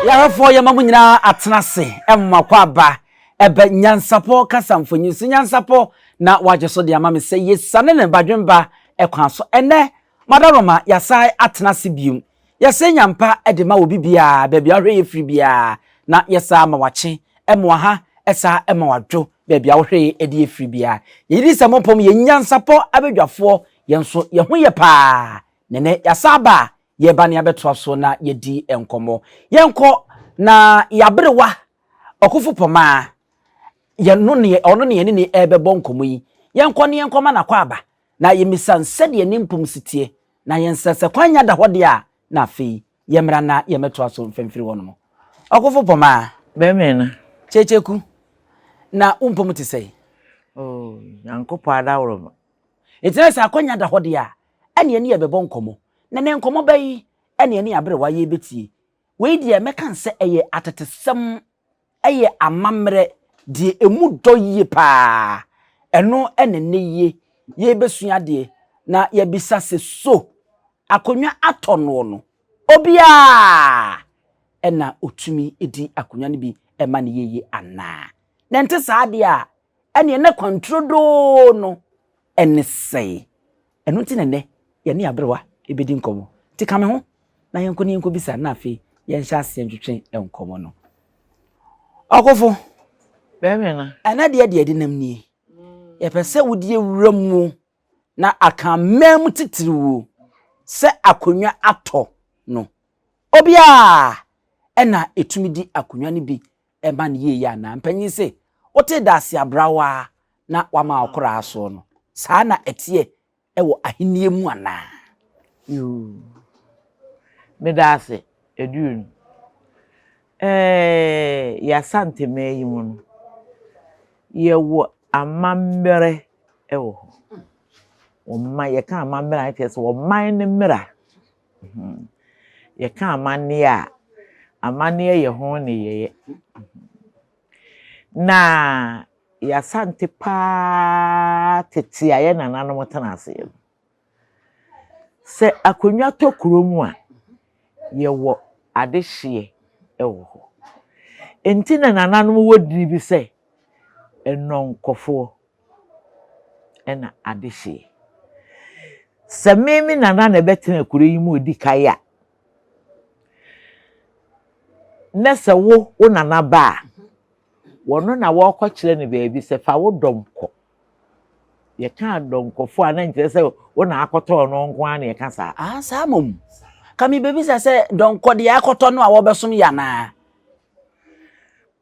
Yɛahwɛfoɔ yɛma mo nyinaa atena ase mma kɔ aba ɛbɛ Nyansapɔ kasa mfonyin so Nyansapɔ na wagye so de ama me sɛ yɛsiane ne badwemba kwan so ɛnɛ Madaroma yɛasan atena ase biom yɛsɛ nyampa de ma obi biara baabi a wohwɛ yɛ firi biara na yɛsaa ma wakye ɛmoa ha ɛsaa ɛma wadwo baabi a wohwɛ yɛ de yɛ firi biara yɛyidi sɛ mopom yɛ Nyansapɔ abadwafoɔ yɛn nso yɛn ho yɛ paa nɛnɛ yɛasan aba a Yɛreba na yɛabɛtoa so na yɛadi nkɔmmɔ. Yɛnkɔ na yɛaberewa Ɔkofo Pɔmaa, yɛno ne ɔno ne yɛne ne ɛrebɛbɔ nkɔmmɔ yi. Yɛnkɔ ne yɛnkɔma no akwaaba na yɛmmisa no sɛdeɛ ne mpom si teɛ na yɛnsrɛ sɛ kwan nya da hɔ deɛ a na afei yɛmmra na yɛmmɛtoa so mfa mfiri hɔnom. Ɔkofo Pɔmaa. Bɛmena. Kyekyeku, na wo mpom te sɛn? Oh, Nyankopɔn adaworoma. Enti na sɛ akwanya da hɔ deɛ a, ɛne ɛne yɛbɛbɔ nkɔmmɔ. Na nɛ nkɔmmɔ bɛ yi ɛne ɛne aberewa yɛbɛtie. Wei deɛ mɛka no sɛ ɛyɛ atetesɛm, ɛyɛ amammerɛ deɛ ɛmu dɔ yie paa. Ɛno ɛna nnɛ yie yɛbɛsua adeɛ na yɛabisa sɛ so akonnwa atɔ noɔ no obiara ɛna ɔtumi di akonnwa no bi ɛma no yɛ yie anaa? Na ɛnte saa deɛ a ɛneɛ na kwan turodoo no ɛne sɛe. Ɛno nti na nnɛ yɛne aberewa bɛdi nkɔmmɔ. Nti ka me ho na yɛnkɔ na yɛnkɔbisa na afei yɛnhyɛ aseɛ ntwetwe nkɔmmɔ no. Ɔkofo, ɛnɛ deɛ deɛ ɛde nam nie. Yɛpɛ sɛ wode awura mu na aka mmaa mu titiriw sɛ akonnwa atɔ no. Obiara ɛna ɛtumi di akonnwa no bi ɛma no yie yɛ anaa? Mpanyin se, wote daase abrawa na wama wo koraa soɔ no, saa na ɛteɛ wɔ ahennie mu anaa? Yoo, meda ase, Aduru no. Ɛɛ, yɛ Asanteman yi mu no, yɛwɔ amammerɛ wɔ hɔ. Ɔman, yɛka amammerɛ a, kyerɛ sɛ ɔman no mmara. Yɛka amanneɛ a, amanneɛ yɛ ho nneyɛeɛ. Na Y'Asante paa tete a yɛn nananom tena aseɛ no, sɛ akonnwa tɔ kuro mu a, yɛwɔ adehyeɛ wɔ hɔ. Nti na nananom wɔ dini bi sɛ, Nnɔnkɔfoɔ na adehyeɛ. Sɛ me me nana na ɛbɛtena kuro yi mu ɔdi kan a, na sɛ wo wo nana ba a, Wɔno na wɔrekɔkyerɛ no baabi sɛ fa wo dɔm kɔ. Yɛka dɔnkɔfoɔ a na nkyerɛ sɛ wo na akɔtɔɔ no nko ara na yɛka saa. Ah, saa mmom. Ka mebɛbisa sɛ dɔnkɔ deɛ akɔtɔ no a wɔbɛsom yɛ anaa?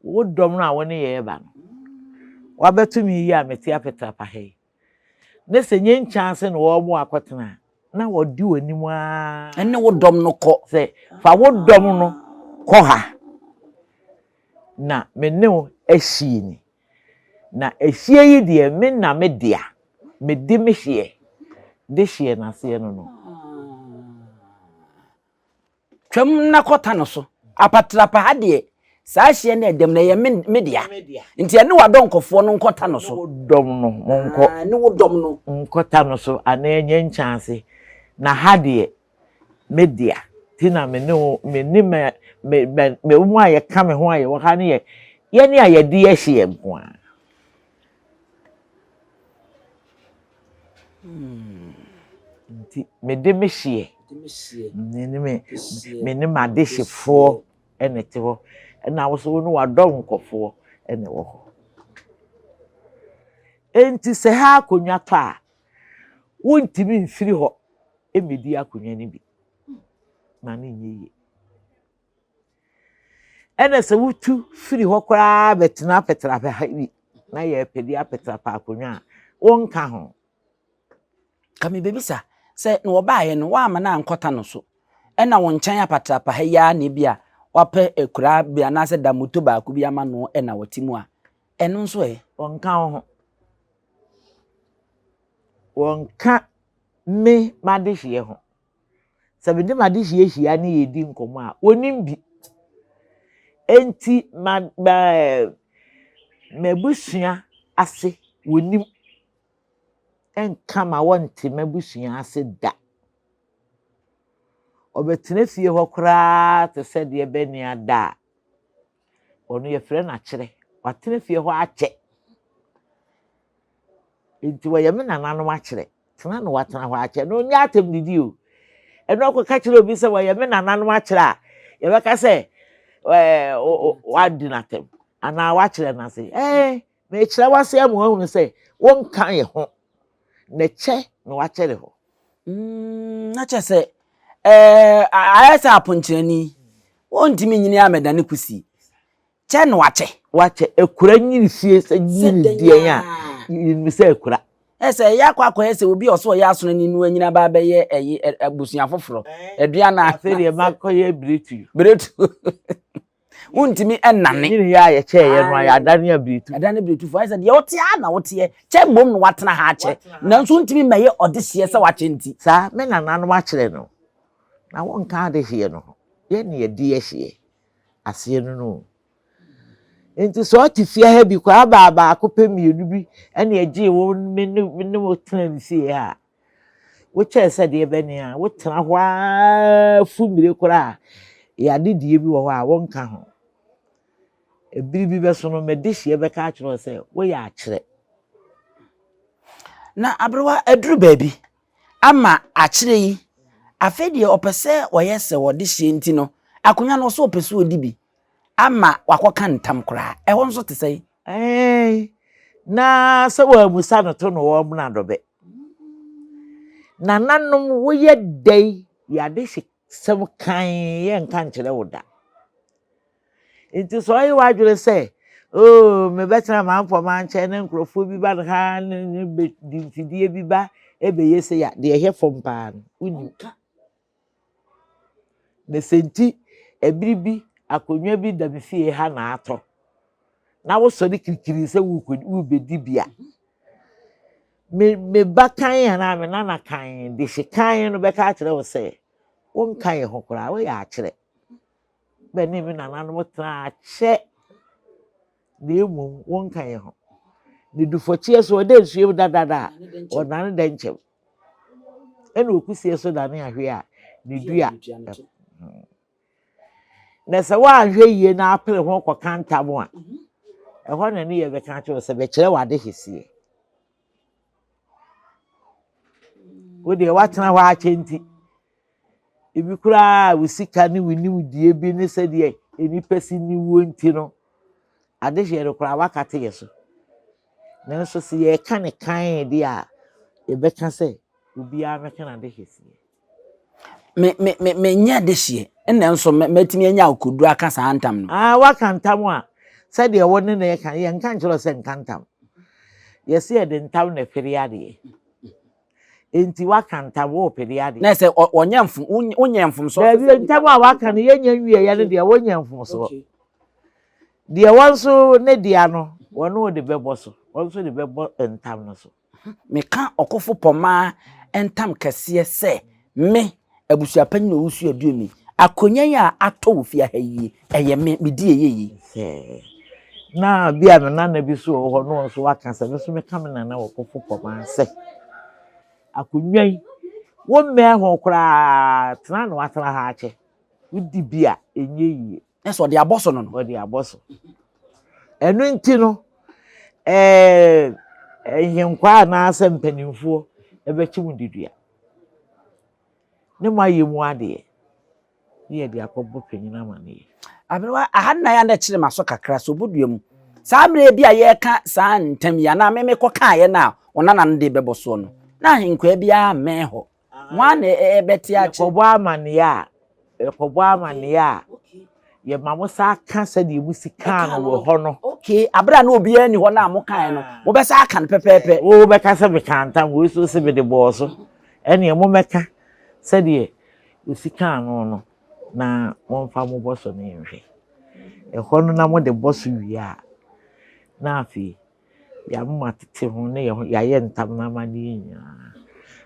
Wo dɔm no a wo ne yɛ reba no, wabɛto me yi a mete apetrapa ha yi, ne sɛ nyɛ nkyɛn ase na wɔn akɔtena a, na wɔdi w'anim ara. Ɛne wo dɔm no kɔ. Sɛ fa wo dɔm no kɔ ha, na me ne wo ahyie ni. Na ahyie yi deɛ, me na me dea, mede me hyeɛ de hyeɛ n'aseɛ no no. Twam na kɔta no so. Apatrapa ha deɛ, saa hyeɛ no a ɛda mu no, ɛyɛ me, me dea. Nti ɛne w'adɔnkɔfoɔ no nkɔta no so. Ne wo dɔm no, monkɔ. Ah, ne wo dɔm no. Nkɔta no so, anaa ɛnyɛ nkyɛnse. Na ha deɛ, me dea. Nti na me ne wo, me ne me, me, me, me wɔn a yɛka me ho a yɛwɔ ha no yɛ, yɛne a yɛde yɛ hyeɛ nko ara. Nti mede me hyeɛ, me ne me me ne m'adehyefoɔ na ɛte hɔ, ɛna wo nso wo ne w'adɔnkɔfoɔ na ɛwɔ hɔ. Enti sɛ ha akonnwa tɔ a, wontumi mfiri hɔ mmɛdi akonnwa no bi ma no nyɛ yie. Ɛna sɛ wotu firi hɔ koraa bɛtena apɛtrapɛ ha bi na yɛrepɛ de apɛtrapɛ akonnwa a, wonka ho. Ka mebɛbisa sɛ na wɔbaeɛ no woamma no ankɔta no so ɛna wo nkyɛn apatrapa ha yi ara na ebi a wapɛ akuraa bi anaasɛ damoto baako bi ama no ɛna wɔte mu a ɛno nso ɛ? Wɔnka wo ho. Wɔnka me m'adehyeɛ ho. Sɛ mede m'adehyeɛ hyia ne yɛdi nkɔmmɔ a, wɔnim bi. Enti ma ma m'abusua ase wɔnim. Ɛnka ma wɔnte m'abusua ase da. Ɔbɛtena fie hɔ koraa te sɛ deɛ bɛne ada a, ɔno yɛfrɛ no akyerɛ. Watena fie hɔ akyɛ. Nti wɔyɛ me nananom akyerɛ. Tena na watena hɔ akyɛ. Na ɔnyɛ atɛm didi o. Ɛno akɔka kyerɛ obi sɛ wɔyɛ me nananom akyerɛ a, yɛbɛka sɛ ɛɛ wadi n'atɛm anaa wakyerɛ n'ase. Ɛɛ mekyerɛ w'ase ama wahunu sɛ wonka yɛ ho. Na kyɛ na wakyɛre hɔ. Mm, na kyerɛ sɛ ɛɛ ayɛ sɛ aponkyerɛni. Wɔntumi nyini amɛdane kusi. Kyɛ na wakyɛ. Wakyɛ. Akura nyini fie sɛ nyini deɛn a, yɛnim sɛ akura. Ɛ sɛ ɛyɛ akɔ akɔyɛ sɛ obi a ɔsɛ ɔyɛ asono ni no anyina ba abɛyɛ ɛyi abusua foforɔ. Aduan na. Afei deɛ makɔyɛ biretu. Biretu. Wontumi ɛnane. Nyini yɛ a yɛkyɛɛyɛ no a yɛadane abiretu. Adane biretufoɔ. Ayɛ sɛ deɛ wote ara na woteɛ. Kyɛ mmom na watena ha akyɛ. Nanso wontumi mmɛyɛ ɔdehyeɛ sɛ wakyɛ nti. Saa, me nananom akyerɛ no. Na wonka adehyeɛ no ho. Yɛn na yɛdi ɛhyeɛ. aseɛ no no o. Nti sɛ ɔte fie ha bi koraa baa baako pɛ mmienu bi ɛna ɛgyee wo me ne me ne wo tena ne fie ha a, wokyɛɛ sɛ deɛ bɛne a wotena hɔ ara fu mmire koraa a yɛadedie bi wɔ hɔ a wonka ho. Ebiri bi bɛso no mede hyeɛ bɛka akyerɛ wo sɛ woyɛ akyerɛ. Na aberewa aduru baabi ama akyire yi, afei deɛ ɔpɛ sɛ ɔyɛ sɛ ɔde hyeɛ nti no, akonnwa no ɔsɛ ɔpɛ sɛ ɔdi bi ama wakɔka ntam koraa. Ɛhɔ nso te sɛn? Ɛɛ, na sɛ wɔamusa no to no wɔmena dɔbɛ. Nananom woyɛ dɛn yɛ adehyesɛm kann yɛnka nkyerɛ wo da. Nti sɛ ɔyɛ w'adwene sɛ, oh, mebɛtena m'ampɔma nkyɛn na nkurɔfoɔ bi ba no ha ne ne bɛdi mfidie bi ba ɛbɛyɛ sei a, deɛ ɛhwɛ fam paa no, wonim. Na sɛ nti, ɛbere bi akonnwa bi da me fie ha na atɔ, na wosɔre kirikiri sɛ worebɛdi bi a, me me ba kan anaa me nana kan de hye kan no bɛka akyerɛ wo sɛ, wonka yɛ ho koraa, woyɛ akyerɛ. Bɛ ne me nananom tenaa kyɛ, na mmom wonka yɛn ho. Ne dufɔkyeɛ so ɔda nsuo mu dadada a, ɔnane dɛnkyɛm. Ɛna okusie so dane ahwe a, ne dua. Na sɛ woanhwɛ yie na apere ho kɔka ntam a, ɛhɔ na ne yɛ bɛka akyerɛ wo sɛ bɛkyerɛ w'ade hyeseɛ. Wo deɛ woatena hɔ akyɛ nti, ebi koraa wo sika ne wo nimdeɛ bi ne sɛdeɛ nnipa si ne wuo nti no, adehyeɛ no koraa woakate yɛ so. Nanso sɛ yɛreka ne kann deɛ a, yɛbɛka sɛ obiara mmɛka n'adehyeseɛ. Me me me menyɛ adehyeɛ ɛna nso mɛtumi anya akokoduro aka saa ntam no. Ah, waka ntam a, sɛdeɛ wo ne no reka, yɛnka nkyerɛ wo sɛ nka ntam. Yɛse yɛde ntam na ɛpere adeɛ. Enti waka ntam, worepere adeɛ. Na sɛ ɔnyɛ mfom, wonyɛ mfomsoɔ. Daabi, ntam a waka no, yɛnyɛ nwieɛ no deɛ, wonyɛ mfomsoɔ. Deɛ wɔn nso ne dea no, wɔne wo de bɛbɔ so, wɔn nso de bɛbɔ ntam no so. Meka ɔkofo pɔmaa ntam kɛseɛ sɛ me, abusuapanyin Owusu Aduomi, akonnwa yi a atɔ wɔ fie ha yi, ɛyɛ me, medi ɛyɛ yi. Sɛ na bi a me nana bi so wɔ hɔ na ɔno nso waka sɛ, me nso meka me nana ɔkofo pɔmaa sɛ, akonnwa yi, wommɛn ho koraa, tena na woatena ha akyɛ, wodi bi a, ɛnyɛ yie. Na sɛ ɔde abɔ so no no. Ɔde abɔ so. Ɛno nti no, ɛɛ nhenkwaa anaasɛ mpanimfoɔ ɛbɛkye mo dedua ne mo ayɛ mu adeɛ ne yɛde akɔbɔ panyin amaneɛ. Aberewa, aha nna yɛ a na ɛkyere m'aso kakra sɛ obodua mu. Saa mmerɛ bi a yɛreka saa ntam yi anaa me mekɔkaeɛ no a ɔnana no de bɛbɔ soɔ no, na ahenkwaa biara mmɛn hɔ. Hwan na ɛbɛte akyɛ? Yɛkɔbɔ amaneɛ a, yɛkɔbɔ amaneɛ a, yɛma mo saa ka sɛdeɛ mo si kaa no wɔ hɔ no. Okay, abere a na obiara nni hɔ no a mo kaeɛ no, mobɛsa aka no pɛpɛɛpɛ. Wo bɛka sɛ mekaa ntam, wei nso se mede bɔɔ so. Ɛnneɛ mommɛka sɛdeɛ wɔsi kaa no no na momfa mo bɔ so no nhwɛ. Ɛhɔ no na mode bɔ so wie a, na afei Yɛama tete ho ne yɛn ho, yɛayɛ ntam no amanneɛ nyinaa.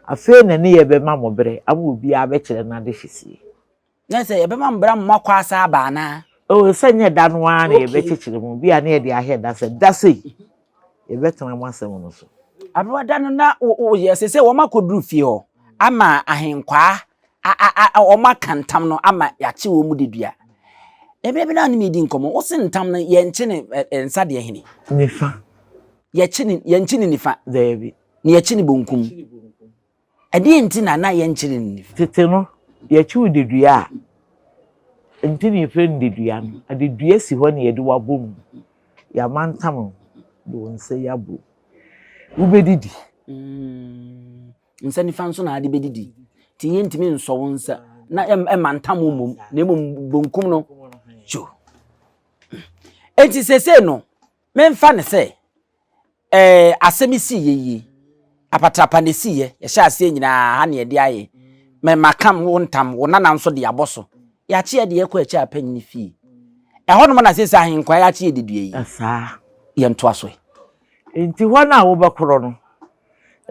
Afei na ne yɛbɛma mo berɛ ama obiara abɛkyerɛ n'adehyesie. Na sɛ yɛbɛma mo berɛ ama moakɔ asa aba anaa? Oh, sɛ nyɛ da no ara na yɛbɛkyekyere mo, bi a na yɛde ahwɛ da sɛ da sei yɛbɛtena mo asɛm no so. Aberewa da no na woyɛ sɛ sɛ wɔn akɔduru fie hɔ ama ahenkwaa. Wɔn aka ntam no ama yɛakye wɔn mu dedua. Ɛberɛ bi na ne medi nkɔmmɔ, wo se ntam no yɛnkye ne nsa deɛ hene? Nifa. Yɛkye ne, yɛnkye ne nifa? Daabi. Na yɛkye ne bonkum? Ɛdeɛn nti na na yɛnkye ne nifa? Tete no, yɛkye wo dedua a, nti na yɛfrɛ no dedua no. Adedua si hɔ na yɛde wo abɔ mu. Yɛamantam wo de wo nsa yi abɔ mu. Wobɛdidi. Mm. Nsa nifa nso na ade bɛdidi. Nti yɛntumi nsɔ wo nsa na ɛma ntam wo mmom na mmom bonkum no. Yo. Enti seesei no, memfa no sɛ ɛɛ asɛm yi sii yɛ yie. Apatrapa na ɛsiiɛ, yɛhyɛ aseɛ nyinaa ha na yɛde ayɛ. Mɛ maka wo ntam, wo nana nso de abɔ so. Yɛakye yɛ de yɛkɔ akyiri apanyini fie. Ɛhɔnom na seesei ahenkwaa yɛakye yɛ dedua yi. Saa. Yɛntoa so. Enti hɔ no a wobɛkorɔ no,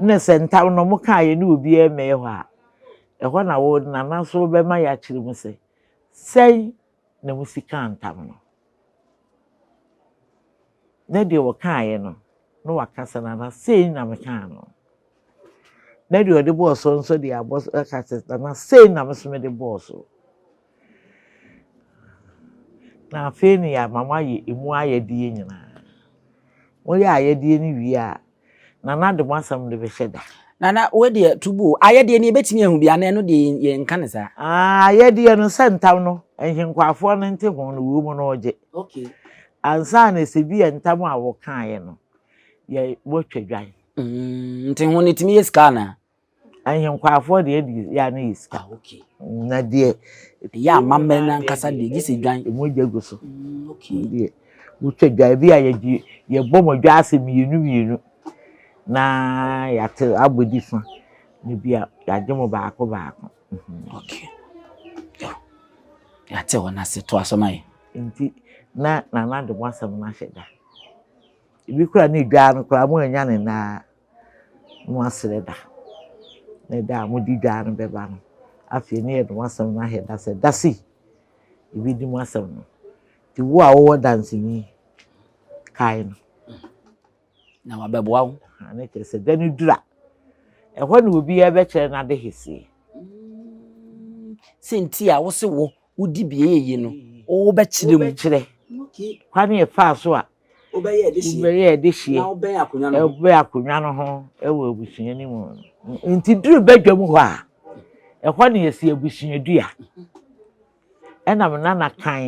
Nna sɛ ntam no wɔkaa yɛne obiara mmɛyɛ hɔ a, ɛhɔ na wo nana nso bɛma yɛakyerɛ mu sɛ, sɛn na mosi kaa ntam no? Na deɛ ɔkaeɛ no, na waka sɛ, Nana, sei na mekaa no. Na deɛ ɔde bɔɔ so nso de abɔ so aka sɛ, Nana, sei na me nso mede bɔɔ so. Na afei ne yɛama moayɛ emu ayɛdeɛ nyinaa. Moyɛ ayɛdeɛ no wie a, Nana de mo asɛm de bɛhyɛ da. Nana, wei deɛ tubu o. Ayɛdeɛ no yɛbɛtumi ahu bi anaa ɛno deɛ yɛnka no saa? Ah, ayɛdeɛ no sɛ ntam no, nhenkwafoɔ no nte ho no, wɔ mu no ɔgye. Okay. Ansa na sɛ bi yɛ ntam a wɔkaeɛ no, yɛ wɔtwa dwan. Mm, nte ho no ɛtumi yɛ sika anaa? Ahenkwafoɔ deɛ ɛde yɛ ano yɛ sika. Ah, okay. Na deɛ. Ɛyɛ amammerɛ no ankasa deɛ gye sɛ dwan. Mogya gu so. Okay. Deɛ wotwa dwan bi a yɛgye yɛbɔ mo dwa ase mmienu mmienu na yɛate abɔ di fa na bi a yɛagye mo baako baako. Mhm. Okay. Yɛate hɔ no ase to aso ma yɛ. Nti na nana de mo asɛm no ahyɛ da. Ebi koraa ne dwa no koraa mo anya ne naa. mo asrɛ da, ne da a mode dwaa no bɛba no, afei ne yɛde mo asɛm no ahɛ da sɛ, da sei, yɛbɛdi mo asɛm no. Nti wo a wowɔ danseni, kae no. Na wabɛboa wo. Ne kyerɛ sɛ da no duru a, ɛhɔ na obiara bɛkyerɛ n'adeheseɛ. Sɛ nti a wo se wo wodi bie yie no, wobɛkyerɛ mu. Wobɛkyerɛ. Kwan yɛfaa so a Wobɛyɛ dehyeɛ. Wobɛyɛ dehyeɛ. Na wobɛn akonnwa no ho. Wobɛn akonnwa no ho wɔ abusua no mu. Nti duru badwam hɔ a, ɛhɔ na yɛsi abusuadua. Ɛna me nana kan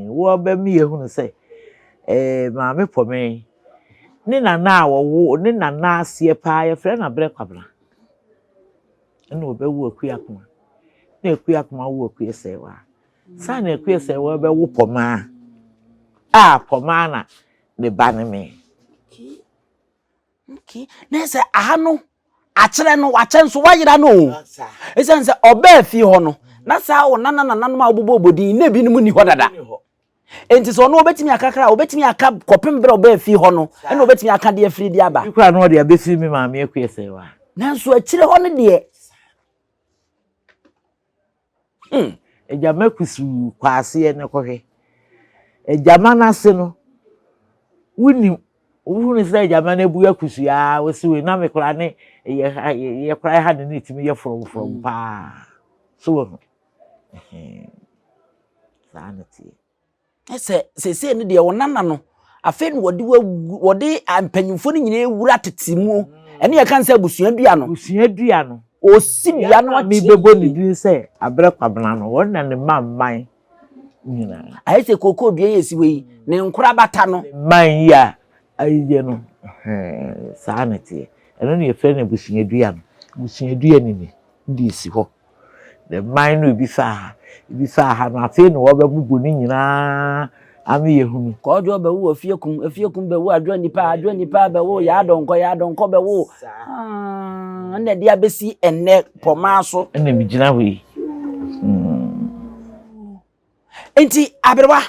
wɔbɛma yɛhunu sɛ ɛɛ maame Pɔmɛn ne nana a wɔwo ne nana aseɛ paa yɛfrɛ no Abrɛ Kwabena. Ɛna ɔbɛwo Akua Akoma. Na Akua Akoma wo Akua Sɛɛwaa. Saa na Akua sɛ wɔbɛwo Pɔmaa a Pɔmaa na ne ba ne me. Okay. Na sɛ aha no akyerɛ no wakyɛ nso wayera no o. Ɛsiane sɛ ɔbaa fie hɔ no na saa wo nana nananom a wobobɔ obodin na ebinom nni hɔ dada. Enti sɛ ɔno ɔbɛtumi aka koraa ɔbɛtumi aka kɔpem berɛ ɔbaa fie hɔ no ɛna ɔbɛtumi aka de afiri de aba. Bi koraa na ɔde abɛfiri me maame Akua sɛ wa. Nanso akyire hɔ no deɛ Hmm. Agyama kusuu kɔ aseɛ no kɔhwɛ. Agyama no ase no, wonim, wohunu sɛ agyama no abu akusuu aa, wosi wei na me koraa ne yɛ ha yɛ koraa ha ne ne tumi yɛ frɔmfrɔm mm. paa. So wahu. Saa na teɛ. Sɛ seesei no deɛ wo nana no afei na wɔde wawu wɔde mpanyinfoɔ no nyinaa wura tete mu ɛne yɛka sɛ abusua dua no. Abusua dua no. Osi dua no akyerɛ. Mebɛbɔ ne din sɛ Abrɛ Kwabena no wɔn na ne mma mman nyinaa. Ayɛ sɛ kookoo dua yi esi hɔ yi ne nkorabata no. Ne mman yi a ayeyɛ no saa na ɛteɛ ɛno na yɛfrɛ no abusua dua no abusua dua no ni de esi hɔ. Ne mman no ebi faa ha, ebi faa ha no, afei na wɔbɛbobɔ ne nyinaa ano yɛhunu. Kɔɔdwoɔ bɛwo Afiekum, Afiekum bɛwo Adwoa Nipa, Adwoa Nipa bɛwo Yaadɔnkɔ, Yaadɔnkɔ bɛwo ah, ɛna ɛde abɛsi ɛnnɛ pɔmaa so. Ɛna megyina hɔ yi. Nti aberewa,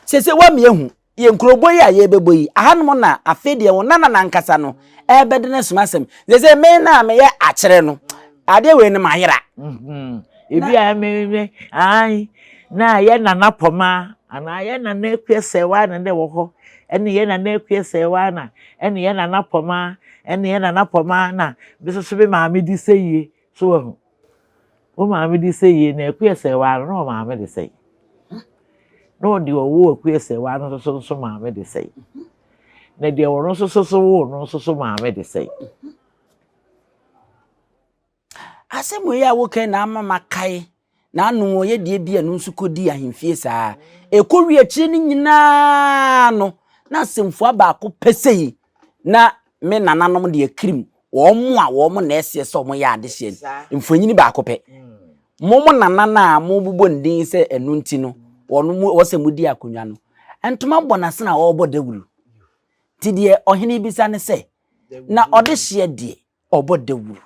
sese woamia hu Yɛn nkurobɔ yi a yɛrebɛbɔ yi, ahanom na afei deɛ wo nana no ankasa no ɛrebɛde no asuma asɛm. Sɛ sɛ me na meyɛ akyerɛ no, adeɛ wei no mayera. Mm-hmm. Ebi a me me ayi na yɛ nana pɔma anaa yɛ nana akua sɛwa na na ɛwɔ hɔ ɛne yɛ nana akua sɛwa na ɛne yɛ nana pɔma ɛne yɛ nana pɔma na bi soso me maame di sɛ yie so wahu. Wo maame de sɛ yie na Akua Sɛwaa no na ɔmaame de sɛn? Na ɔde ɔwoo Akua Sɛwaa no nso nso maame de sɛn? Na deɛ ɔno nso so so woo no nso so maame de sɛn? Asɛm wei a woka yi na ama makae na ano ɔyɛ deɛ bi a ɛno nso kɔdii ahemfie saa. Ɛkɔwie akyire no nyinaa no, na asɛmfua baako pɛ sei na me nananom deɛ kirim wɔn a wɔn na ɛseɛ sɛ wɔyɛ adehyeɛ no, mfonini baako pɛ. Mo mo nana no a mobobɔ ne din sɛ ɛno nti no, wɔn mo wɔ sɛ modi akonnwa no, ntoma bɔ n'asene a ɔrebɔ dawuro. Nti deɛ ɔhene bisa ne sɛ, na ɔdehyeɛ deɛ ɔbɔ dawuro?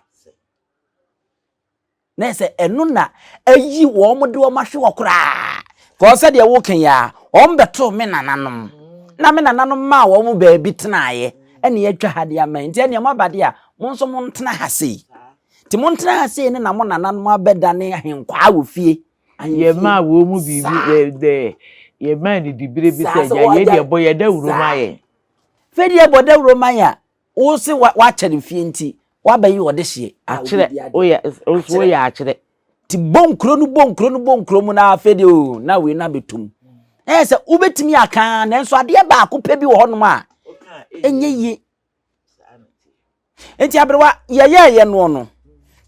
Na sɛ ɛno na ayi wɔn de wɔn ahwe hɔ koraa. Kɔɔ sɛdeɛ woka yi a, wɔn bɛtoo me nananom. Na me nananom maa wɔn baabi tenaeɛ, ɛne atwa ha de ama yi. Nti ɛneɛ moaba deɛ a, mo nso montena ha sei. Nti montena ha sei no na mo nananom abɛdane ahenkwaa wɔ fie. Yɛmaa wɔn mu biribi dɛ yɛmaa no dibere bi sɛ gya yei deɛ bɔ yɛ dawuro ma yɛn. Fei deɛ bɔ dawuro ma yɛn a, Wo se woakyɛre fie nti woabɛyɛ ɔdehyeɛ a wobɛdi adeɛ. Woyɛ woyɛ akyerɛ. Ti bɔ nkuro no bɔ nkuro no bɔ nkuro mu na afei deɛ o na wei no abɛtum. Ɛyɛ sɛ wobɛtumi aka nanso adeɛ baako pɛ bi wɔ hɔnom a ɛnyɛ yie. Nti aberewa yɛyɛɛyɛ noɔ no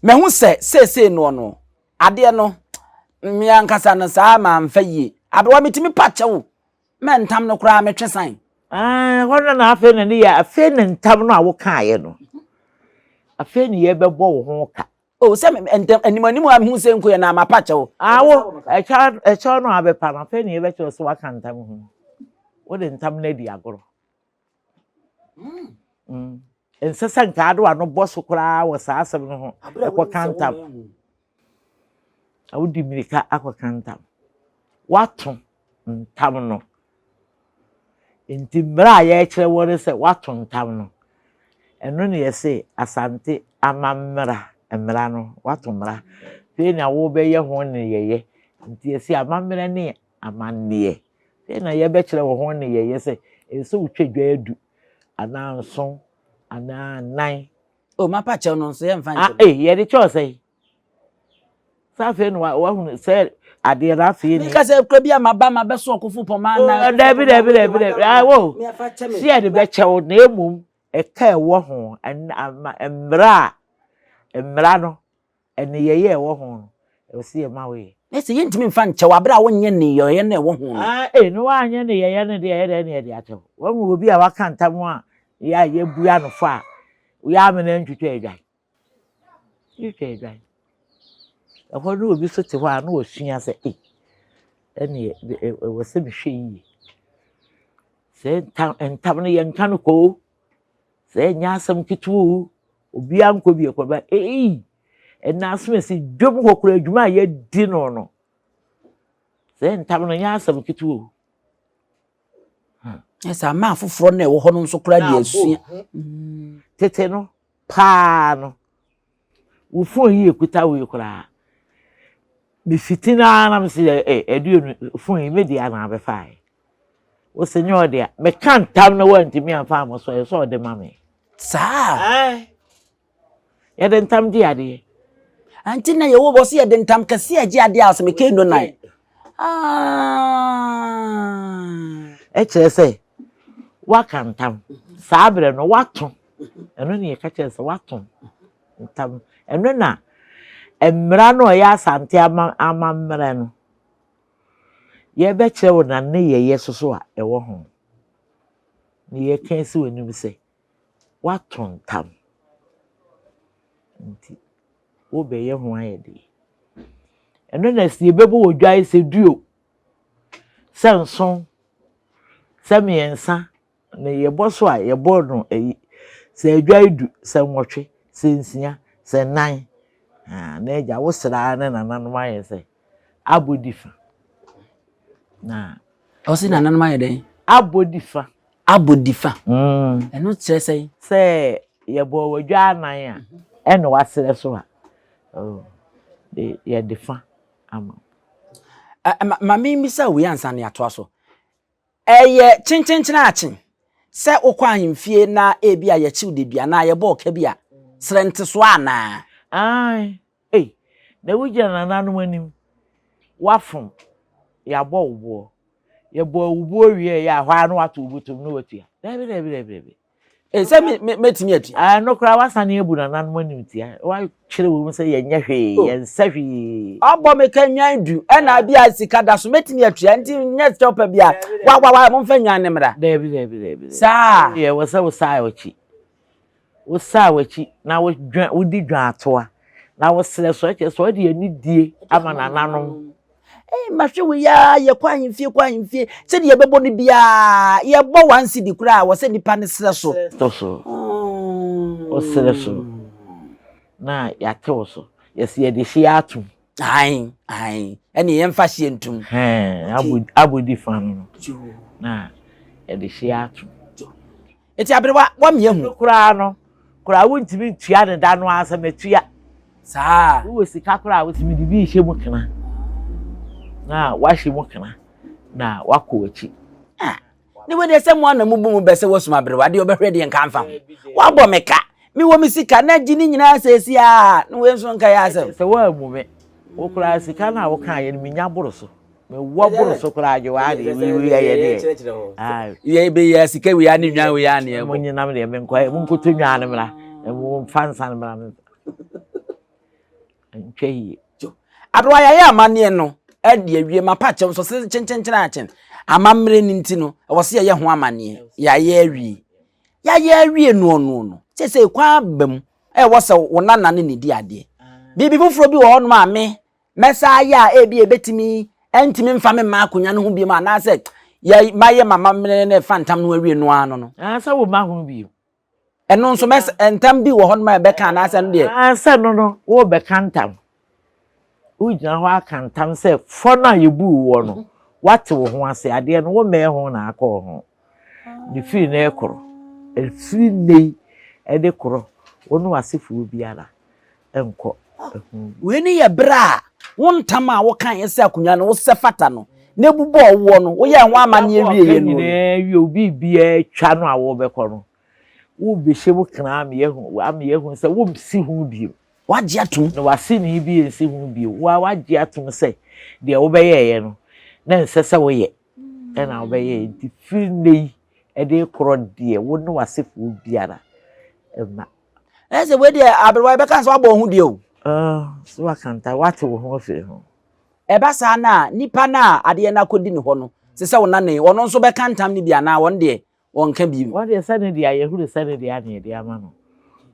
mahu sɛ seesei noɔ no adeɛ no me ankasa no saa mamfa yie. Aberewa metumi pa kyɛw Mɛ ntam no koraa metwe san. Ɛɛ, hɔ no na afei na ne yɛ afei na ntam no a wokaeɛ no afei ne yɛbɛbɔ wo ho ka. O sɛ ntam anim anim a mehu sɛ nko yɛ na mapa kyɛw. Awo ɛkyɛw ɛkyɛw no a abɛpa no afei ne yɛbɛkyerɛ sɛ waka ntam ho. Wode ntam no adi agorɔ. Mm. Ɛnsɛ sɛ nka ade w'ano bɔ so koraa wɔ saa asɛm no ho ɛkɔka ntam. Na wodi mmirika akɔka ntam. Woato ntam no. Nti mmerɛ a yɛrekyerɛ wɔ ne sɛ woato ntam no. Ɛno ne yɛse Asante amammra mmara no, woato mmara. Afei na wobɛyɛ ho nneyɛeɛ. Nti yɛse amammerɛ ne amanneɛ. Afei na yɛbɛkyerɛ wo ho nneyɛeɛ sɛ ɛsɛ sɛ wotwa dwa adu anaa nson anaa nnan. O mapa kyɛw no nso yɛmfa nkyɛ. Ah, eh, yɛde kyɛw sɛn? Sɛ afei na wahunu sɛ adeɛ no afei ni. Meka sɛ kura bi a maba mabɛso ɔkofo pɔma na. Dabi dabi dabi dabi awo si yɛde bɛkyɛw na emom ɛka ɛwɔ ho mmara a mmara no Nneyɛeɛ a ɛwɔ ho no, ɛwɔ sɛ yɛma woyɛ. Na sɛ yɛntumi mfa nkyɛ wo berɛ a wonyɛ nneyɛeɛ no a ɛwɔ ho no. Ah, ei, na woanyɛ nneyɛeɛ no deɛ, ɛyɛ dɛn na yɛde akyɛ wo? Woahu obi a waka ntam a yɛ a yɛabua no fɔ a, yɛ amena ntwitwa adwan? Twitwa adwan. Ɛhɔ no obi nso te hɔ a na wasua sɛ, ei, ɛneɛ ɛwɔ sɛ mehwɛ yie. Sɛ ntam, ntam no yɛnka no kɔ o. Sɛ ɛnyɛ asɛm ketewa o, obiara nkɔ bi ɛkɔba ei ɛna asɛm ɛsi dwom hɔ koraa adwuma a yɛadi no no sɛ ntam no nyɛ asɛm ketewa o. Ɛsɛ ama afoforɔ na ɛwɔ hɔ no nso koraa de asua. Tete no paa no wo fon yi ekuta wo yi koraa mefiti no ara na mese ɛ ɛdeɛ fon yi me deɛ na abɛfaeɛ Wo se nyɛ ɔde a, meka ntam na woantumi amfa ammɔ so a, ɛsɛ sɛ ɔde ma me. Saa. Ae. Yɛde ntam gye adeɛ. Anti na yɛwɔ wɔ se yɛde ntam kɛse a gye adeɛ a sɛ meka eno nan. Ɛkyerɛ sɛ woaka ntam. Saa berɛ no woato. Ɛno ne yɛka kyerɛ sɛ woato ntam. Ɛno na mmara no a ɛyɛ Asante amammerɛ no. Yɛbɛkyerɛ wo na nneyɛeɛ soso a ɛwɔ ho. Na yɛka asi w'anim sɛ, woato ntam nti wobɛyɛ ho ayɛdeɛ. Ɛno na sɛ yɛbɛbɔ wɔ dwae sɛ duo, sɛ nson, sɛ mmiɛnsa, Na yɛbɔ so a, yɛbɔ no ayi, sɛ adwae du, sɛ nwɔtwe, sɛ nsia, sɛ nnan. Ah, na agya wo sraa ne nananom ayɛ sɛ abɔdi fa. Na ɔsi nananom ayɛ dɛn? Abɔdi fa. Abɔdi fa. Ɛno kyerɛ sɛn? Sɛ yɛbɔ wadwa anan a, ɛna wasrɛ so a, oh, yɛde fa ama. Ma memmisa wei ansa na yɛatoa so. Ɛyɛ kyenkyenkyenaakye sɛ wokɔ ahemfie na ebia yɛkyew da bi anaa yɛbɔ ɔka bi a, srɛ ntesoɔ anaa? Aane, ei, Na wogyina nananom anim, woafom, yɛabɔ wo boɔ. Yɛbɔɔ wo boɔ wieeɛ a, hɔ ara na woato wo bɔtɔm na woatua. Daabi, daabi, daabi, daabi. Ee, sɛ me me mɛtumi atua. Ɛno koraa woasane abu nananom animtia. Woakyerɛ wɔ mu sɛ yɛnyɛ hwee, Oh. yɛnsɛ hwee. Ɔbɔ me ka nnwan du, ɛna bi a sika da so, mɛtumi atua, nti nyɛ sɛ ɔpɛ bi a, wa wa wa, momfa nnwan no mmra. Daabi, daabi, daabi, daabi. Saa. Deɛ ɛwɔ sɛ wosan w'akyi. Wosan w'akyi na wodwa, wodi dwaatoa na wosrɛ so, ɛkyerɛ sɛ wode anidie ama nananom. Ee, mahwɛ wei ara, yɛkɔ ahemfie kɔ ahemfie, sɛdeɛ yɛbɛbɔ no biara, yɛbɔ one cedi koraa a, wɔ sɛ nipa no serɛ so. Tɔ so, wosrɛ so na yɛate wo so, yɛsɛ yɛde hyeɛ atom. Ae, ae, ɛne yɛmfa hyeɛ ntom. Hɛn, abɔdi fa no no, na yɛde hyeɛ atom. Eti aberewa, woamia hu. No koraa no, koraa wontumi ntua ne da no ara sɛ matua. Saa. Wowɔ sika koraa a wosɛ mede bi rehyɛ mu kena. Na wahyɛ mu kena na wakɔ w'akyi. Ah, ne wei deɛ sɛ mo ana mubu mu bɛ sɛ wasum aberewa deɛ ɔbɛhwɛ deɛ nka mfa ho. Wabɔ me ka, mewɔ me sika na gye ne nyinaa sɛsi a, ne wei nso nka yɛ asɛm. Sɛ woammu me, wo koraa sika no a wokaeɛ no menya boro so. Mewɔ boro so koraa gye waa deɛ wei wei ɛyɛ deɛ. Yɛ bɛ yɛ sika wei ani nwan wei ani ɛbɔ. Mo nyinam deɛ me nkɔ mo nkoto nwan no mmra mo nfa nsa no mmra me ntwa yie. Aberewa yɛayɛ amanneɛ no ɛde awie ma pa kyɛw nso se kyenkyenkyen akyen amammerɛ no nti no ɛwɔ se yɛyɛ ho amanneɛ yɛayɛ awie yɛayɛ awie noɔ noɔ no sɛ kwan aba mu ɛwɔ sɛ wo nana ne ne di adeɛ biribi foforɔ bi wɔ hɔnom a me mɛsan ayɛ a ebia ebetumi ɛntumi mfa me mma akonnwa no ho bio anaasɛ yɛ mayɛ m'amammerɛ na ɛfa ntam no awie no ara no no. Sɛ wo mma ho bio. Ɛno nso mɛs ntam bi wɔ hɔ nom a ɛbɛka anaasɛ ɛno deɛ. Sɛ no no worebɛka ntam. Wogyina hɔ aka ntam sɛ fɔ no a yɛbuu woɔ no, woate wo ho ase, adeɛ no wommɛɛ ho na akɔɔ ho. Ne firi no rekorɔ. Ɛfiri nnɛ yi de korɔ, wo ne w'asefoɔ biara nkɔ ɛho bio. Wei ne yɛ berɛ a wo ntam a wokaeɛ sɛ akonnwa no wosɛ fata no, na ebu bɔɔ woɔ no, woyɛɛ ho amanneɛ wieeɛ no. Nyinaa wie, wo biribiara atwa no a worebɛkɔ no, worebɛhyɛ mu kena ama yɛahu, ama yɛahu sɛ wonsi ho bio. Woagye atom. Na w'aseni bi nsi ho bio. Wo ara woagye atom sɛ deɛ wobɛyɛeɛ no, na ɛnsɛ sɛ woyɛ, ɛna wobɛyɛeɛ. Nti firi nnɛ yi de rekorɔ deɛ, wo ne w'asefoɔ biara mma. Ɛyɛ sɛ wei deɛ aberewa yɛbɛka sɛ wabɔ wo ho deɛ o. Ah, so waka nta, wate wo ho afiri ho. Ɛba saa no a, nipa no a adeɛ no akɔdi ne hɔ no, te sɛ wo nana yi, ɔno nso bɛka ntam no bi anaa ɔno deɛ ɔnka bi? Ɔno deɛ sɛ ne deɛ yɛhunu sɛ ne deɛ na yɛde ama no.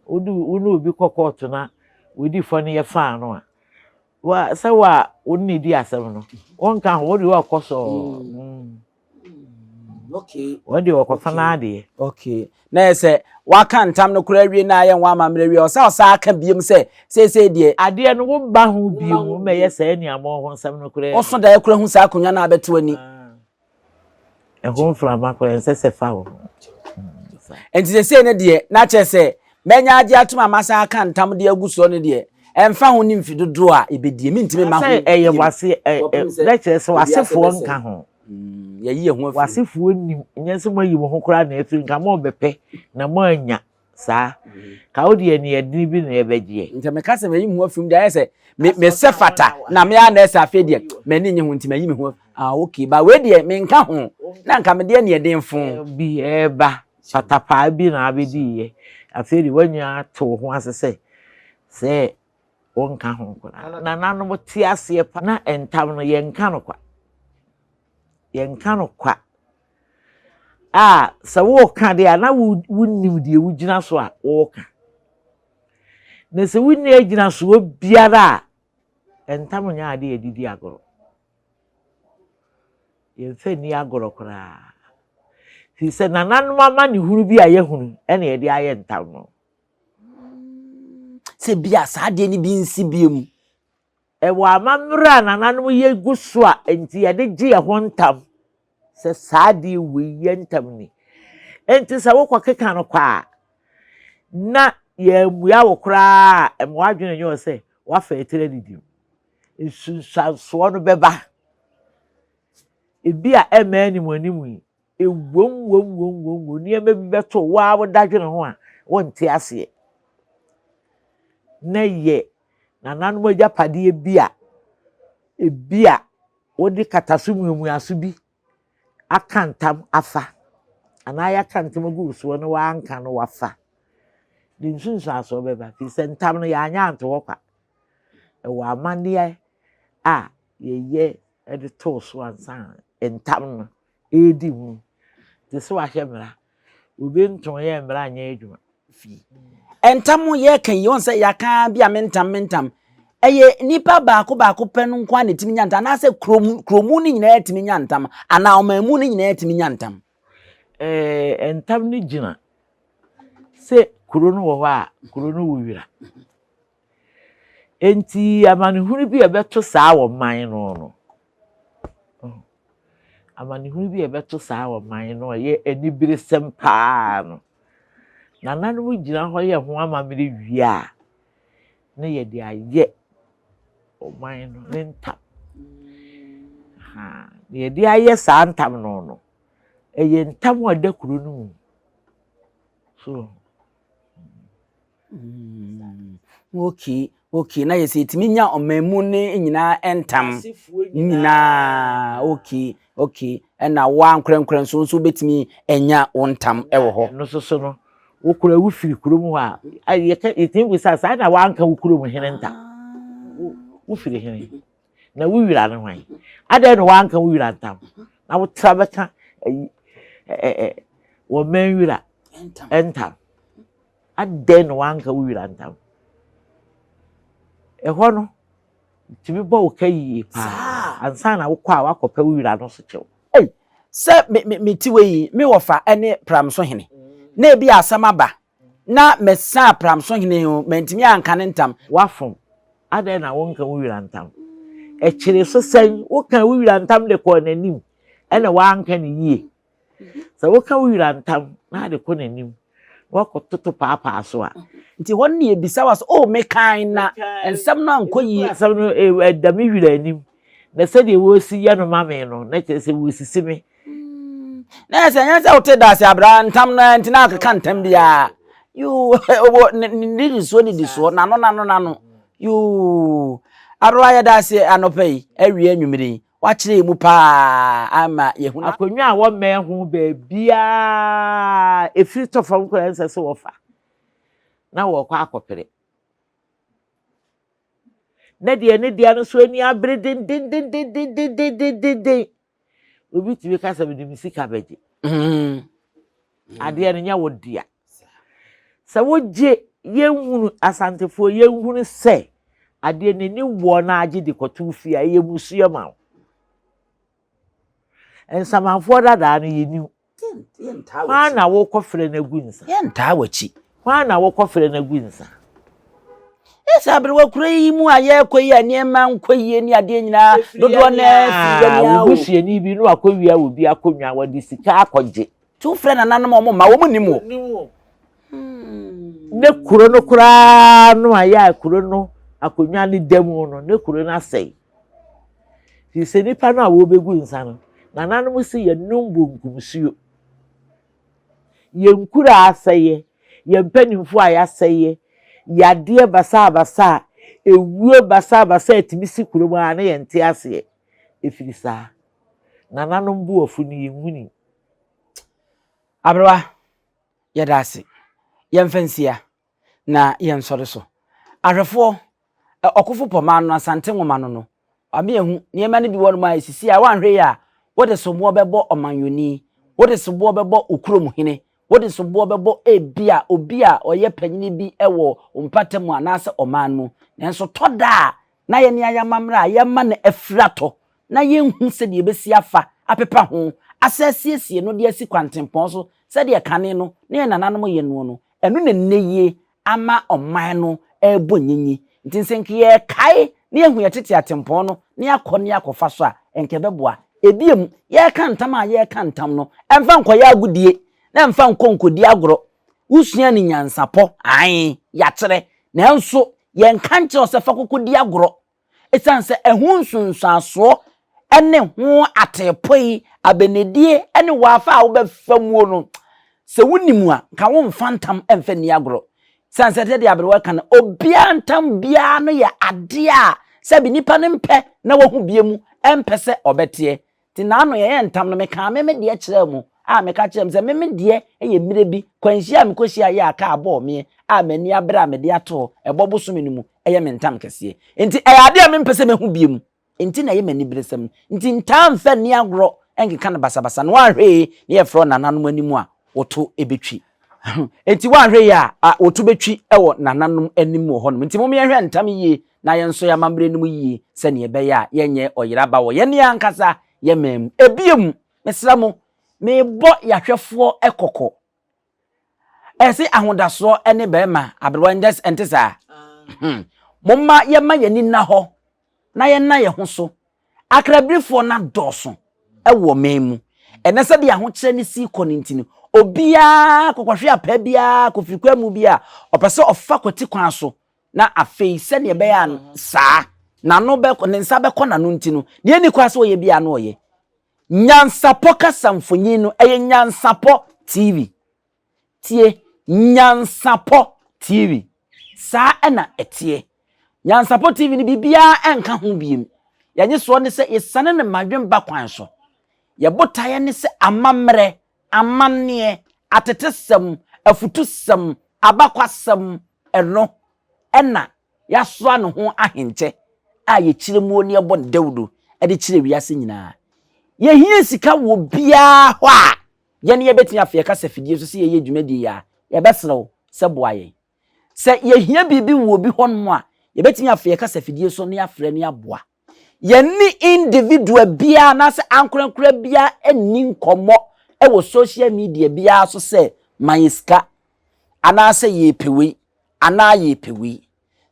Wode wo ne obi kɔ kɔɔto na wadi fɔ no yɛfaa no a, wa sɛ wo a wo ne di asɛm no, wonka ho, wo deɛ ɔkɔ sɔɔ. Mm. Okay. Wɔn deɛ wɔkɔfa n'adeɛ. Okay. Na yɛ sɛ waka ntam no koraa awie na ayɛ nwa amammerɛ awie ɔsɛ ɔsa aka biom sɛ seesei deɛ. Adeɛ no wo ba ho biom wo mɛyɛ saa aniamɔ ho nsɛm no koraa. Woso daeɛ koraa hu saa akonnwa no a abɛto ani. Ɛho mframa koraa ɛnsɛ sɛ fa wo ho. Nti seesei no deɛ na kyerɛ sɛ mɛnya agye atom a masan aka ntam de agu soɔ no deɛ ɛmfa ho ne mfe dodoɔ a ɛbɛdie mentumi mma ho Sɛ ɛyɛ wase ɛ ɛ na kyerɛ sɛ wasefoɔ nka ho. Yɛyi yɛn ho afiri. W'asefoɔ nnim, nyɛ sɛ moayi mo ho koraa na afiri, nka morebɛpɛ na moannya saa. Ka wo deɛ aniɛdene bi na ɛbɛgyeɛ. Nti meka sɛ mayi me ho afiri mu deɛ ayɛ sɛ me mesɛ fata na me ara na ɛsɛ afei deɛ m'ani nye ho nti mayi me ho ah okay ba wei deɛ menka ho na nka mede aniɛden fo. Bi ɛreba patapaa bi na abɛdiiɛ afei deɛ woanya ate wo ho ase sɛ sɛ wonka ho koraa. Nananom te aseɛ pa na ntam no yɛnka no kwa. Yɛnka no kwa. A sɛ woreka deɛ a na wonim deɛ wogyina so a woreka. Na sɛ wonni agyinasoɔ biara a, ntam nyɛ adeɛ a yɛde di agorɔ. Yɛmfa nni agorɔ koraa. Firi sɛ nananom amanehunu bi a yɛahunu ɛna yɛde ayɛ ntam no. Sɛ bi a saa adeɛ no bi nsi bio mu. Ɛwɔ amammerɛ a nananom yɛ gu so a enti yɛde gye yɛn ho ntam sɛ saa adeɛ wei yɛ ntam ni. Enti sɛ wokɔkeka no kwa a, na yɛammua wo koraa a, ɛma w'adwene nyɛ wo sɛ woafa atiri adidi mu. Nsunsuansoɔ no bɛba. Ebi a ɛmma anim anim yi, Ɛwom, wom, wom, wom, wom, nneɛma bi bɛto wo a woda dwene ho a wonte aseɛ. Na yɛ. Nananom agyapadeɛ bi a ebi a wode kataso muamuaso bi aka ntam afa anaa yɛaka ntam agu wo soɔ na woanka no wafa. Ne nsunsuansoɔ bɛba firi sɛ ntam no yɛanyɛ anto hɔ kwa. Ɛwɔ amanneɛ a yɛyɛ de too so ansa na ntam no redi mu. Te sɛ wahyɛ mmara, obi ntoo yɛ mmara nyɛ adwuma. Fie. Ntam yɛka yi, wɔn sɛ yɛaka bi a me ntam me ntam. Ɛyɛ nipa baako baako pɛ no nko ara na ɛtumi nya ntam anaasɛ kurom kuromu no nyinaa tumi nya ntam anaa ɔman mu no nyinaa tumi nya ntam. Ɛɛ ntam no gyina sɛ kuro no wɔ hɔ a kuro no wɔ wira. Enti amanehunu bi a ɛbɛto saa ɔman no no, amanehunu bi a ɛbɛto saa ɔman no a ɛyɛ aniberesɛm paa no, nananom gyina hɔ yɛ ho amammerɛ wie a, na yɛde ayɛ ɔman no ne ntam. Ha, na yɛde ayɛ saa ntam no no, ɛyɛ ntam a ɛda kuro no mu. So. Mm, okay, okay. Na yɛ sɛ yɛtumi nya ɔman mu ne nyinaa ntam nyinaa. Okay, okay. Ɛna wo ankorɛnkorɛ nso nso wobɛtumi anya wo ntam wɔ hɔ. Ɛno nso so no, wokura wo firi kurom hɔ a, yɛka yɛtumi bisa saa na woanka wo kurom hene ntam. Wofiri hene na wo wira ne hwan? Adɛn na woanka wo wira ntam? Na wotra bɛka ayi ɛ ɛ wɔn wira ntam. Adɛn na woanka wo wura ntam? Ɛhɔ no, tumi bɔ wo ka yie paa ansa na wokɔ a woakɔpɛ wo wura no so kyɛw. Ei, sɛ me me mete wei yi, me wɔfa ne Pramso hene, na ebi asɛm aba, na mesaa Pramso hene o, mantumi anka ne ntam. Woafom, adɛn na wonka wo wura ntam? Ɛkyere so sɛn? Wokaa wo wura ntam de kɔɔ n'anim, ɛna woanka no yie. Sɛ woka wo wura ntam na ade kɔ n'anim na wakɔtoto paapaa so a. Nti hɔ no na yɛbisa wa sɛ, oh, mekan na nsɛm no ankɔ yie. Asɛm no ɛda me wura anim na sɛdeɛ wɔresi yɛ no ma me no na kyerɛ sɛ wɔresisi me. Na yɛ sɛ ɛnyɛ sɛ wote da ase abra ntam no nti na akeka ntam biara. Yoo, wɔ ne nnidisoɔ nnidisoɔ n'ano n'ano n'ano. Yoo, aberewa yɛda ase anɔpa yi awie anwummere yi. Wakyerɛ yɛn mu paa ama yɛahunu. Akonnwa a wɔmmɛn ho baabiara, ɛfiri tɔ fam koraa ɛnsɛ sɛ wɔfa na wɔrekɔ akɔpere. Na deɛ ne dea no nso ani abere dendendendendendendenden. Obi tumi ka sɛ mede me sika bɛgye. Mm. Adeɛ no nyɛ wo dea. Sɛ wogye yɛnhunu Asantefoɔ yɛnhunu sɛ adeɛ n'ani wɔ na agye de kɔto fie a ɛyɛ musuo ma wo. Nsamanfoɔ dadaa no yɛnim. Hwan na wokɔfrɛ no agu nsa? Yɛntaa w'akyi. Hwan na wokɔfrɛ no agu nsa? Ɛsɛ aberewa kuro yi mu a yɛrekɔ yi a nneɛma nkɔ yie ne adeɛ nyinaa dodoɔ no ara firi yɛn a o. Wo busuani bi na wakɔwia obi akonnwa wɔde sika akɔgye. Nti wofrɛ nananom a wɔn mma wɔn nnim wo. Ne kuro no koraa no a yɛ a kuro no akonnwa no da mu no ne kuro no asɛe. Firi sɛ nipa no a wɔrebɛgu nsa no nananom si yɛnom bonkumsuo. Yɛn nkuro a asɛeɛ, yɛn mpanimfoɔ a yɛasɛeɛ, yadeɛ basabasa a ewuo basabasa a ɛtumi si kurom a na yɛnte aseɛ. Ɛfiri saa. Nananom bo afu no yɛnhuni. Aberewa, yɛda ase. Yɛmfa nsia na yɛnsɔre so. Ahwɛfoɔ, Ɔkofo Pɔmaa no, Asante Nwoma no no, wama yɛahu nneɛma no bi wɔ nom a ɛsisi a woanhwɛ yie a, wode soboɔ bɛbɔ ɔmanyɔni, wode soboɔ bɛbɔ wo kurom hene, wode soboɔ bɛbɔ ebia obi a ɔyɛ panyini bi wɔ wo mpata mu anaasɛ ɔman mu. Nanso tɔ da a na yɛne ayɛ amammerɛ a yɛma no afiri atɔ na yɛnhu sɛdeɛ yɛbɛsi afa apepa ho asa asiesie no de asi kwantempɔn so sɛdeɛ kane no na yɛn nananom yɛ noɔ no, ɛno na nnɛ yie ama ɔman no rebɔ nyinyi. Nti sɛ nka yɛrekae na yɛahu yɛn tete atempɔn no na yɛakɔ na yɛakɔfa so a, nka ɛbɛboa. Ebiem, yɛreka ntam a yɛreka ntam no, ɛmfa nkɔyɛ agodie na ɛmfa nkɔ nkɔdi agorɔ. Wosua no nyansapɔ, aane, yɛakyerɛ, nanso yɛnka nkyerɛ wo sɛ fa kɔkɔdi agorɔ. Esiane sɛ ɛho nsunsuansoɔ ne ho ateepoe, abɛnedie ne w'afa a wobɛfa muo no, sɛ wonim a, nka womfa ntam mfa nni agorɔ. Sane sɛ sɛdeɛ aberewa ka no, obiara ntam biara no yɛ adeɛ a sɛbi nipa no mpɛ na wahu bie mu, ɛmpɛ sɛ ɔbɛteɛ. Nti naano yɛyɛ ntam no, mekaa me me deɛ kyerɛɛ mo, a meka kyerɛɛ mo sɛ me me deɛ yɛ mmerɛ bi, kwanhyia a mekɔhyiaa yɛ a kaa bɔɔ meɛ a m'ani abere a mede ato hɔ, ɛbɔ bosome no mu, ɛyɛ me ntam kɛseɛ. Nti ɛyɛ adeɛ a mempɛ sɛ mɛhu bie mu. Nti na ɛyɛ me aniberesɛm no. Nti ntaa mfa nni agorɔ nkeka no basabasa na woanhwɛ yie na yɛfrɛ wo nananom anim a, wo to bɛtwi. Nti woanhwɛ yie a, wo to bɛtwi wɔ nananom anim wɔ hɔnom. Nti mom yɛnhwɛ ntam yie na yɛnsɔ yɛn amammerɛ no mu yie sɛdeɛ ɛbɛyɛ a yɛnyɛ ɔyeraba wɔ yɛn ankasa yɛn man mu. Ebiem, mesrɛ mo, merebɔ yɛahwɛfoɔ kɔkɔ. Ɛse ahodasoɔ ne bɛrima aberewa ndɛ ɛnte saa? Hmm. Momma yɛma yɛn ani nna hɔ na yɛnna yɛn ho so. Akrabirifoɔ no adɔɔso wɔ man mu. Ɛnɛ sɛdeɛ ahokyerɛ no si kɔ no nti no, obiara kɔkɔhwe apaa biara kɔfiri kwa mu bi a ɔpɛ sɛ ɔfa kwati kwan so na afei sɛdeɛ ɛbɛyɛ a saa n'ano bɛkɔ ne nsa bɛkɔ n'ano nti no, deɛ ɛnni kwan sɛ ɔyɛ biara no ɔyɛ. Nyansapɔ kasa mfonyin no, ɛyɛ Nyansapɔ TV. Tie, Nyansapɔ TV. Saa na ɛteɛ. Nyansapɔ TV no, biribiara nka ho biem. Yɛn soɔ ne sɛ yɛsiane no mmadwemba kwan so. Yɛn botaeɛ ne sɛ amammerɛ, amanneɛ, atetesɛm, afutusɛm, abakwasɛm, ɛno na yɛasoa ne ho ahenkyɛ a yɛkyerɛ muo ne yɛbɔ no dawuro de kyerɛ wiase nyinaa. Yɛhia sika wɔ obiara hɔ a, yɛn yɛbɛtumi afa yɛn kasafidie so sɛ yɛyɛ dwumadie yi a, yɛbɛsrɛ wo sɛ boa yɛn. Sɛ yɛhia biribi wɔ obi hɔnom a, yɛbɛtumi afa yɛn kasafidie so na yɛafrɛ no aboa. Yɛne individual biara anaasɛ ankorankora biara nni nkɔmmɔ wɔ social media biara so sɛ ma yɛ sika anaasɛ yɛpɛ wei anaa yɛpɛ wei.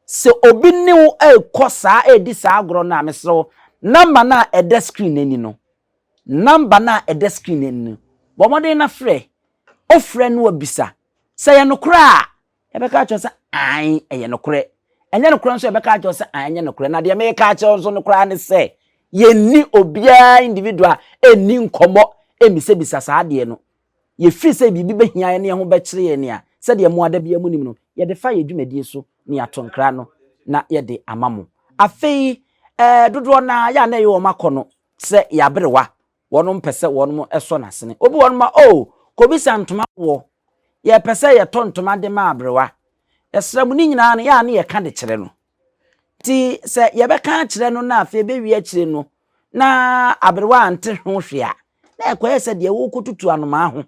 Sɛ obi ne wo rekɔ saa redi saa agorɔ no a, mesrɛ wo, number no a ɛda screen no ani no, number no a ɛda screen no ani no, bɔ mmɔden na frɛ. Wofrɛ no abisa. Sɛ ɛyɛ nokorɛ a, yɛbɛka akyerɛ sɛ ae, ɛyɛ nokorɛ. Ɛnyɛ nokorɛ nso yɛbɛka akyerɛ sɛ ae, ɛnyɛ nokorɛ. Na deɛ meka akyerɛ wo nso no koraa ne sɛ, yɛnni obiara individual ɛnni nkɔmmɔ ɛmmisabisa saa adeɛ no. Yɛfiri sɛ biribi bɛhia yɛn ne yɛn ho bɛkyere yɛn a, sɛdeɛ mo ara da biara monim no, yɛde fa yɛn dwumadie so na yɛato nkra no na yɛde ama mo. Afei, ɛɛ, dodoɔ no ara, yɛ a na ɛyɛ wɔn akɔnnɔ sɛ yɛaberewa, wɔn mpɛ sɛ wɔn sɔ n'asene. Obi wɔ hɔ nom a, oh, kɔbisa ntoma boɔ, yɛpɛ sɛ yɛtɔ ntoma de ma aberewa. Yɛsrɛ mo, ne nyinaa no, yɛ a na yɛka de kyerɛ no. Nti sɛ yɛbɛka akyerɛ no na afei bɛwie akyire no na aberewa ante ho hwee a, na ɛkɔyɛ sɛ deɛ worekɔtutu anomaa ho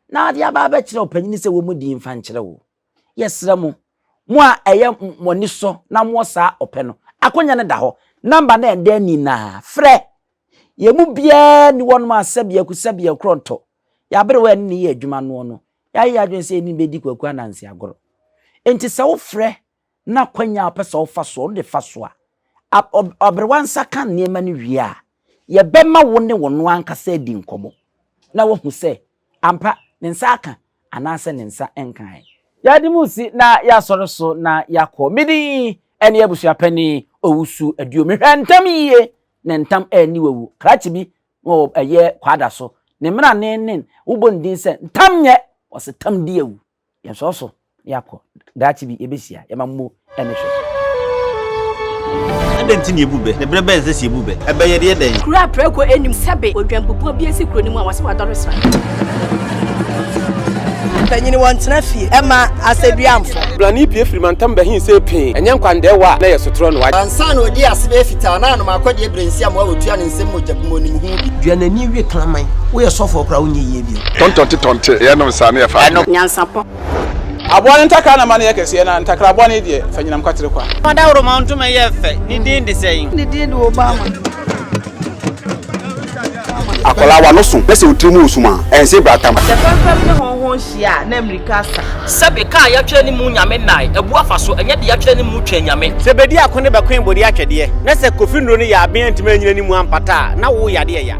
na ade aba abɛkyerɛ ɔpanyini sɛ wɔmmɔ din mfa nkyerɛ wo. Yɛsrɛ mo, mo a ɛyɛ mo ani sɔ na mowɔ saa ɔpɛ no, akonya no da hɔ. Namba no a ɛda ani no ara, frɛ. Yɛn mu biara nni hɔnom a sɛbiako sɛbiako korɔntɔ, yɛn aberewa a yɛne no yɛ adwuma noɔ no, yɛayɛ yɛn adwene sɛ yɛne no bɛdi Kwaku Ananse agorɔ. Enti sɛ wofrɛ na akwannya a ɔpɛ sɛ ɔfa soɔ, ɔno de fa so a, aberewa nsa ka nneɛma no wie a, yɛbɛma wo ne ɔno ankasa adi nkɔmmɔ na wahu sɛ ampa ne nsa aka anaasɛ ne nsa nkae. Yɛde mu si na yɛasɔre so na yɛakɔ. Me din ne Abusuapanin Owusu Aduo. Mehwɛ ntam yie na ntam anni wawu. Krakye bi na ɔwɔ ɛyɛ Kwada so. Ne mmrane ne wobɔ ne din sɛ Ntam nyɛ, ɔse tam di awu. Yɛnsɔɔ so na yɛakɔ. Daakye bi yɛbɛhyia. Yɛma mo ne hwɛ. Adɛn nti na yɛbu bɛ? Na berɛ bɛn na ɛsɛ sɛ yɛbu bɛ? Ɛbɛ yɛ deɛ dɛn? Kuro a prako nnim sɛbe odwanbubuo bi asi kuro no mu a wɔse wadɔre sra. Mpanyini wɔntena fie ɛma asɛdua mfɔ. Blani pue firi mantam bɛhee see pee, ɛnyɛ nkwandɛɛwa a na ɛyɛ sotorɔ no. Ansa na ɔdii ase bɛyɛ fitaa na anom akɔdeɛ berɛ nsi amoa wɔtua ne nsam mogya bi mu ɔnim ho bi. Dua n'ani we kraman. Woyɛ sɔfoɔ koraa wonyɛ yie bio. Tɔntɔnte tɔnte yɛnom saa ne yɛfa adwene. Nyansapɔ. Aboa no ntakra na ma no yɛ kɛseɛ, na ntakra bɔne deɛ, fa nyinam kwatere kwa. Ɔdawuroma ntoma yɛ fɛ, ne din de sɛn? Ne din de Obama. Akwadaa w'ano so na sɛ wo tiri mu wɔ sum a, ɛnse bratam. Sɛ fɛmfɛm ne hɔnhɔn hyia a, na mmirika asa. Sɛbe ka a yɛatwerɛ ne mu Nyame nnae, abu afa so, ɛnyɛ deɛ yɛatwerɛ ne mu Twɛn Nyame. Sɛ bedi ako ne bɛkoe bode atwɛdeɛ, na sɛ Kofi nnuro no yɛ aben antumi anyina ne mu ampata a, na wo yadeɛ ya.